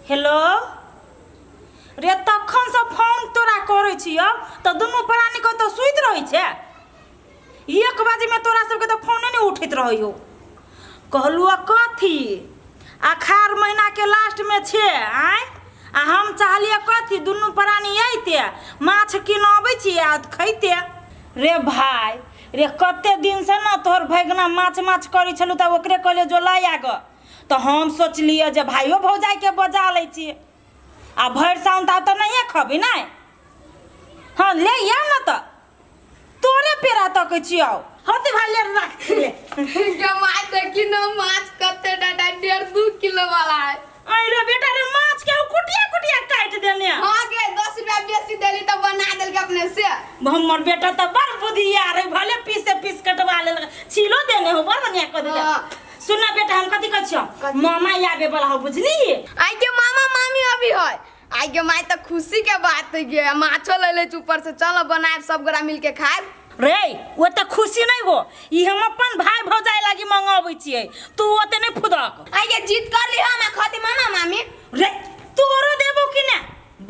Hello रे तखनसँ phone तोरा करै छियौ तऽ दुनू प्राणी कतऽ सुति रहै छै एक बजेमे तोरा सबके तऽ फोने नहि उठैत रहै हौ कहलहुँ कथी अखाड़ महीनाके लास्टमे छै आँय आ हम चाहलियै कथी दुनू प्राणी अइते माछ कीन अबै छियै आ खैते रे भाय रे कते दिनसँ ने तोहर भैगना माछ माछ करै छलहुँ तऽ ओकरे कहलियै जो लऽ आ गऽ तऽ हम सोचलियै जे भाइयो भौजाइके बजा लै छियै आ भरि साउन तऽ आब तऽ नहिए खबी नहि हँ ले आउ ने तऽ तोरे पेड़ा तकै छियौ होते भाइ ले राख ले गे माय देखी न माछ कते डाटा 1.5 2 किलो वाला है। अरे रे बेटा रे माछ के कुटिया कुटिया काटि देने। हाँ गे, 10 रुपया बेसी देली तो बना देलके अपने से। हमर बेटा तऽ बड़ बुधियार है, भले पीसे पीस कटवा लेल छीलो देने हो, बड़ बढ़िया कऽ देले। हाँ। सुन ना बेटा, हम कथी कहै छियौ, कथी? मामा आबे वाला हो बुझली। आई के मामा मामी अभी है। आई के माय तऽ खुशी के बात है गे, माछो ले ले ऊपर से, चलो बनाएब सब गोरा मिल के खाएब। रे ओते खुशी नहीं हो, ई हम अपन भाई भौजाई लागी मंगाबै छियै, तू ओते नहीं फुदक। आई के जीत कर ली हम आ खती मामा मामी। रे तोरो देबो कि ने?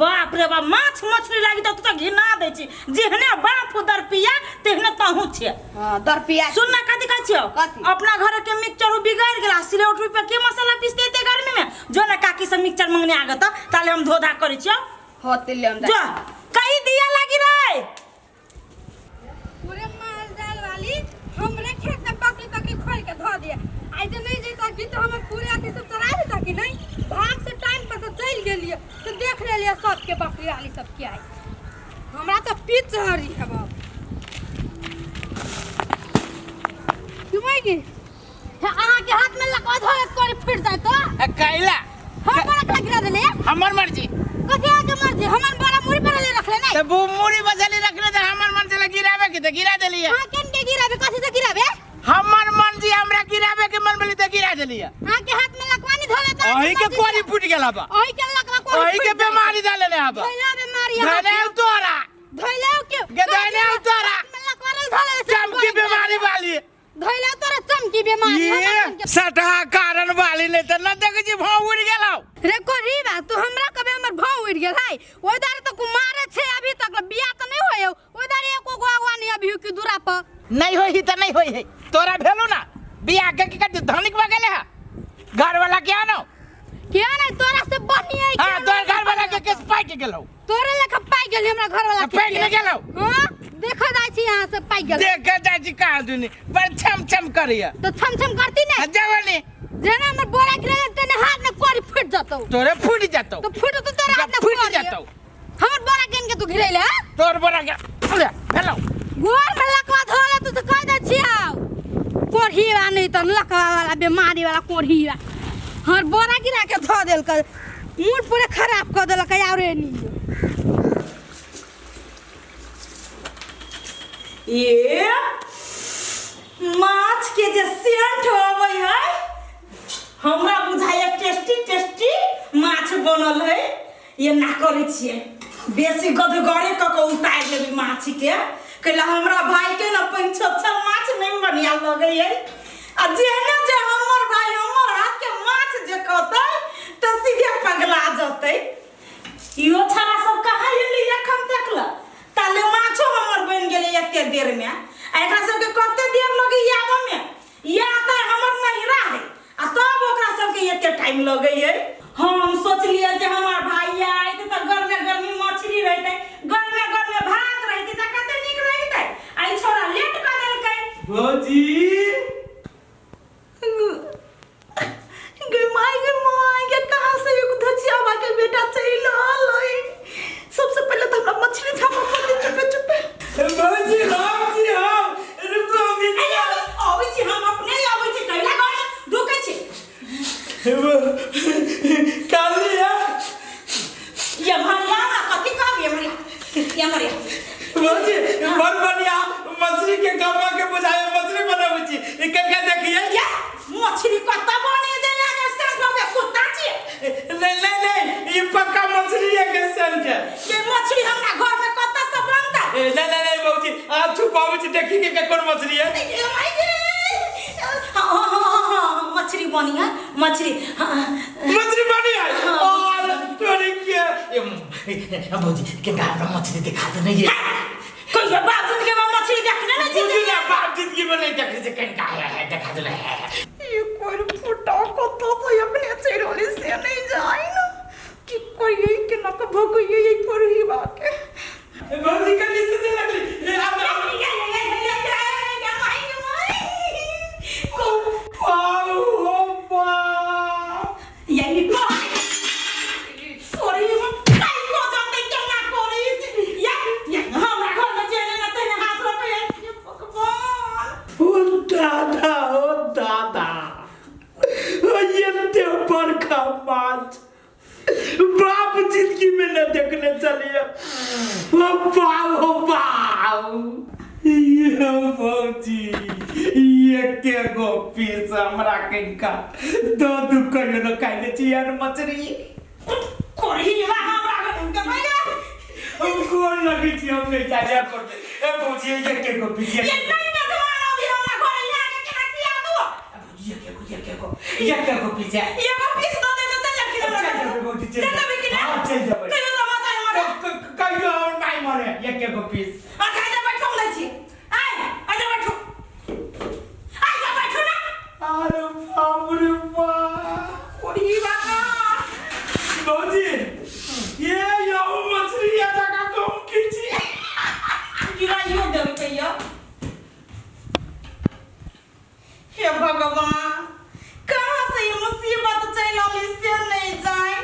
बाप रे बाप, माछ मछली लागी तऽ तू तऽ घिना दै छी, जेहने बाप दरपिया तेहने तहूँ छे। हां दरपिया। सुन ना कथी कहै छियौ, कथी? अपना घर के मिक्सचर बिगड़ गेला, सिलौट पे के मसाला पीसते एते गर्मी में, जो ना काकी से मिक्सचर मंगने आगत ताले हम धोधा करै छियौ। होते ले हम जो कहीं दिया लागी रे। पूरे माल जाल वाली हमरे खेत में बकरी तकरी खोल के धो दिए। आई जे नहीं जैता कि तो हमर पूरे अथी सब चरा देता कि नहीं। भाग से टाइम पर से चल गेलिए से देख लेलिए सबके बकरी वाली सबके आई। हमरा तो पीत चढ़ी है बाप। क्यों आएगी? अहाँ के हाथ में लकवा धरे कोरी फूट जाए तो? ए, कैला? हम बड़ा खा गिरा देले। हमर मर्जी। कथी अहाँ के मर्जी? हमर बड़ा मुड़ी पर ले रखले नहीं। त बु मुड़ी बजली रखले त हमर मन से गिरावे के त गिरा देलिए। हां, केन के गिरावे? कथी से गिरावे? हमर मन जी हमरा गिरावे के मन भेली त गिरा देलिए। अहाँ के हाथ में लकवा नहीं धरे त अही के कोरी फूट गेला बा। अही के लकवा कोरी अही के फूट जाए। बीमारी धले ले आबा। धइला बीमारी धइले अहाँ के। तोरा। धइले के। गे धइले तोरा। हाथ में लकवा नहीं धरे से चमकी कोरी बीमारी वाली। धइले तोरा चमकी बीमारी, ये हमरा मन के- सटहा कारण वाली नहीं त न देख जी भाव उड़ गेलौ। रे कोरी बा तू हमरा कबे हमर भाव उड़ गेल है। ओइ दारे तो कुमारे छे अभी तक बियाह त नहीं होय। ओइ दारे एको गो अगुआ नहीं अभी की दूरा पर। नहीं होई त नहीं होई है। तोरा भेलो ना बियाह के की कर धनिक भ गेले है। घर वाला के आनो के नहीं तोरा से बढ़िया है। हां, तोर घर वाला के केस पाइ के गेलौ। तोरे लेखा पाइ गेल हमरा घर वाला के। पाइ के गेलौ। हां, देखा जाय छी यहां से पाइ गेल। देखा जाय छी कहाँ दुनी पर छम छम करिया। तो छम छम करती नहीं। जवनी जेना हमर बोरा गिरे तेने हाथ में कोरी फूट जतौ। तोरे फूट जतौ। तो फूट तो तोरे हाथ में फूट कोरी। जतौ। हमर बोरा केन के तू गिरैले हां? तोर बोरा के ले हेलो। गोर में लकवा धोले तू तो कह दे छी आउ। कोढ़ी बा नहीं त लकवा वाला बीमारी वाला कोढ़ी बा। हमर बोरा गिरा के धो देलक, मूड पूरे खराब कर देलक और एनी। ये माछ के जे सेंट अबै है, हमरा बुझाइए टेस्टी टेस्टी माछ बनल है। ये ना करै छियै बेसी गदगरे क के उतारि लेबै माछ के, कैला हमरा भाई के न पैंछोछा माछ नहीं बढ़िया लगै है। आ जेहने जे हमर भाई हमर हाथ के माछ जे कहतै तऽ सीधे पगला जतै। इहो छड़ा सब कहाँ एलै एखन तक ल? ताले माछो हमर बनि गेलै एते देर में। आ एकरा सबके कते देर लगैया आबऽ में? या तऽ हमर नहिरा है आ तब ओकरा सबके एते टाइम लगैया। हम सोचलियै जे हमर भाई आयत तऽ गरमे गर्मी मछली रहतै, गरमे गर्मे भात रहतै तऽ कते नीक रहितै। आ ई छोड़ा लेट कऽ देलकै। भौजी गे माय गे माय गे, कहाँ से एगो धचियावा के बेटा चलि आलै। सबसे पहले तऽ हमरा मछली छापऽ पड़तै चुपे चुपे। भौजी हम छी हम रुको हम अरे अबै छी, हम अपने अबै छी, कैला घर में ढुकै छी। काली है। ये मरिया हमरा कथी कहब? ये मरिया, ये मरिया। भौजी बड़ बढ़िया मछली के गम्मा के बुझाए मछली बनाबै छी, ई कनिका देखिए। ये मछली कतऽ बने जे अहाँ सेंट में कुत्ता छी? नहीं नहीं नहीं, ई पक्का मछली है के सेंट है। ये मछली हमरा घर में कतऽ से बनतै? ए, नहीं नहीं नहीं भौजी, आप छुपाबै छी देखी के कोन मछली है। ए माय गे, हाँ हाँ हाँ हाँ मछली बनी है, मछली। हाँ मछली बनी है। और भौजी किनका हमरा मछली दिखा दे नहीं ये कहियो बाप जिंदगी में मछली देखने नहीं छी। बुझू ना बाप जिंदगी में नहीं देखे से किनका है देखा दे है। ये कोई फुटा कत से अपने चेरोली से नहीं जाए ना कि कोई ये के ना के भोग ये कोई बाके भौजी कली से लगली ये आप दादा ओ दादा ये बड़का माछ बाप जिंदगी में न देखने चलिए। ओ बाप ओ बाप ये भौजी ये के गो पीस हमरा किनका दो दू कहियो न खाइले छी यार मछली हम कोन लगे छी हम नहीं जाए करते। ए भौजी ये के गो पीस ये ये के गो पीस ये गो पीस दो दे तो चल चल भौजी चल जेबे कि ना? हां चल जेबे। कहियो तो माता मरे कहियो हमर माई मरे ये के गो पीस। अच्छा जा बैठो हम दै छी। आइ आजा बैठो आइ जा बैठो ना। अरे बाप रे बाप ओरी बाबा भौजी ये यो मछली या जगह कम खींची गिराइयो देल कहियो। हे भगवान कहाँ से ये मुसीबत चलि आली से नहीं जाए।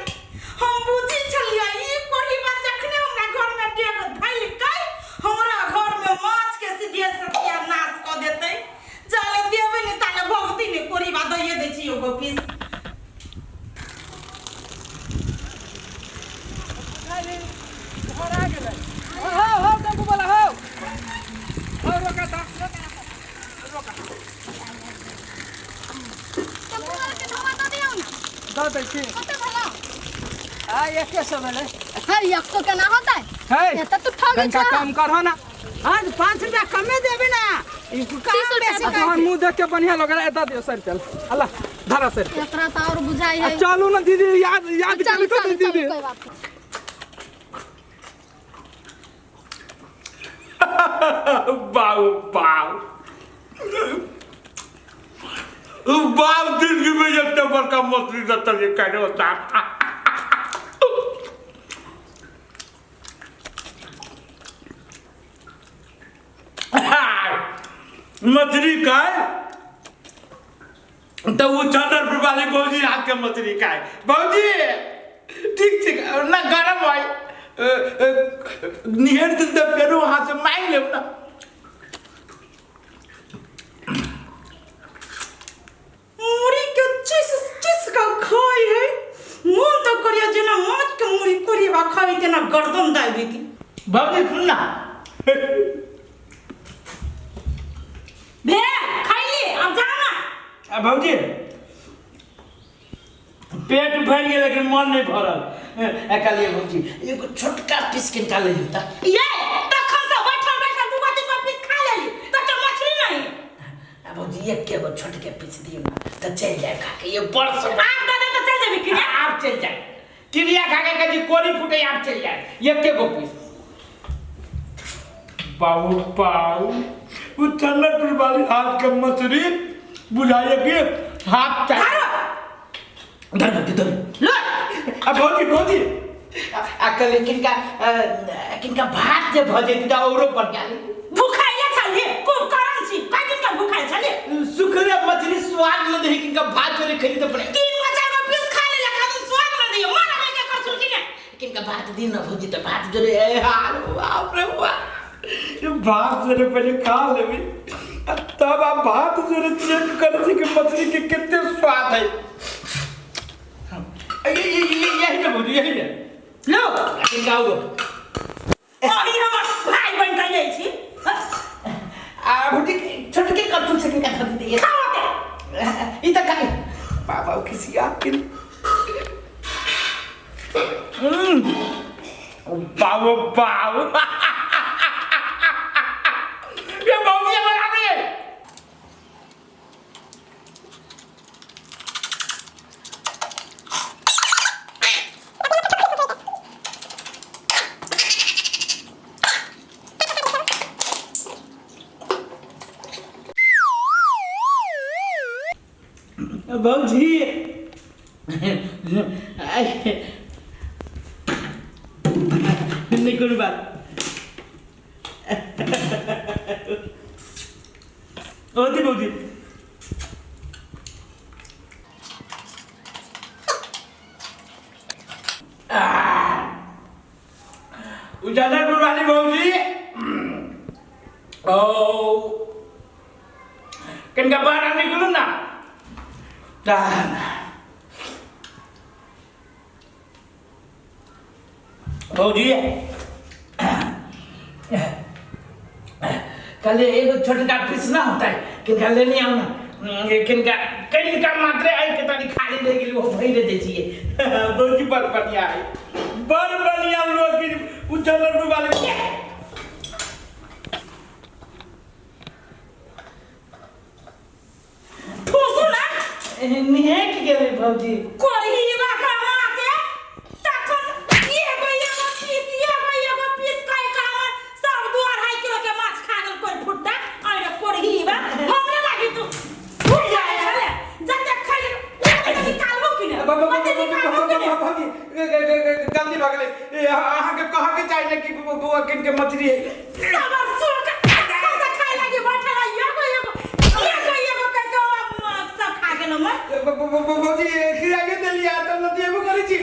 हम बुझी छलियै ई कोढ़ीबा जखने हमरा घर में डेग धैलकै हमरा घर में माछ के सीधे सतिया नाश कऽ देतै। जाले देबै ने ताले भगती ने कोढ़ीबा दैये दै छी एगो पीस। घर आ गेलै। हो हो टेम्पू वाला हो हो रोका ता रोका टेम्पू वाला के धवा दऽ दियौ ना। दऽ दै छी। कते भेलौ? आ 100 भेलै। है 100 केना होतै? है ए तऽ तू ठगै कनिका छह। कम करहो ना। हाँ 5 रुपया कमे देबे ना। ई तीस रुपया बेसी आ तोहर मुँह देख के बढ़िया लग रहा है दऽ दियौ 100 रुपया। अल्लाह धरा 100 रुपया। एकरा तऽ और बुझाइ आ है। चलू ना दीदी याद याद चलू करी तो चलू चलू दीदी। कोई बात नहीं। बाऊ बाऊ बाप जिंदगी में जब बड़का मछली दत्तर करे होता। मछली खाए तो वो चंदनपुर वाली भौजी हाथ के मछली खाए। भौजी ठीक ठीक ना गरम है निहर दिन तो फेरो हाथ से मांग लेब ना। मुड़ी के चिस चिस का खाई है मन तो करिया जेना माछ के मुड़ी कोरिबा खाई तेना गर्दन दाबि देती। भौजी सुन ना भे खाइली अब जाओ ना। आ भौजी पेट भर गेल लेकिन मन नहीं भरल। कहलिए भौजी एगो छोटका पीस किनका ले जूता। ये तखन से बैठल बैठल दू गो तीन गो पीस खा लेली तब तो मछली नहीं। आ भौजी एक एगो छोटके पीस दियो ना तो चल जाए खा के ये बड़ से आप दादा तो चल जेबी कि ना? आप चल जाए क्रिया खा के कभी कोरी फूटे आप चल जाए एक एगो पीस। बाऊ बाऊ वो चंदनपुर वाली हाथ के मछली बुझाइए कि हाथ धरो धर भौजी धर लो। आ भौजी भौजी आ कल किनका किनका भात जे भऽ जेतै तऽ औरो बढ़िया। भूखाइले छलिए खूब करम छी कई दिन का भूखाइल छलिए। सुखले मछली स्वाद न दही किनका भात जोरे खैली तऽ बने तीन गो चार गो पीस खा लेला खाली स्वाद न दियो मारा में के कर छुलकी ने। किनका भात दिन न भौजी तऽ भात जोरे ए हाल बाप रे बाप ये भात जोरे पहले खा लेबी तब आप भात जोरे चेक कर छी कि मछली के कितने स्वाद है। ये ये ये यही में भौजी यही में लो किनका औरो अही हमर भाई बन के जाइ छी। आ भौजी छोटके करथुन से किनका धर दिए खाओ ते ई त खाई बाबा खिसिया के बाबू बाबू ये भौजी बराबर है। भौजी नहीं कोनो बात। ओती भौजी उजालापुर वाली भौजी ओ कनिका बाहर निकलू ना। भौजी कल एगो छोटका पीस ना होता है किनका लेने आओ ना, किनका कनिका मात्रे आई के तानी खाली रह गेली वो भइरे दै छियै। भौजी बड़ बढ़िया है, बड़ बढ़िया लोग उजालापुर वाले। ठोसू ना। निहेक गेलै भौजी। कोरहीबा कहाँ के तखन एगो एगो पीस एगो एगो पीस कहि के हमर सब 2.5 किलो के माछ खा गेल कोइ फुट्टा। अरे कोरहीबा हमरे लागी तू फुट जाए छले जते खैले ओते निकालबो कि ने ओते निकालबो कि ने। भौजी गलती भऽ गेलै, अहाँके कहऽके चाही ने कि बौआ किनके मछली है। सब सुन के खाय लागी बैठल एगो एगो एगो एगो कहि के सब खा गेल हमर। भौजी खियाइए देलियै तब लतिएबो करै छी।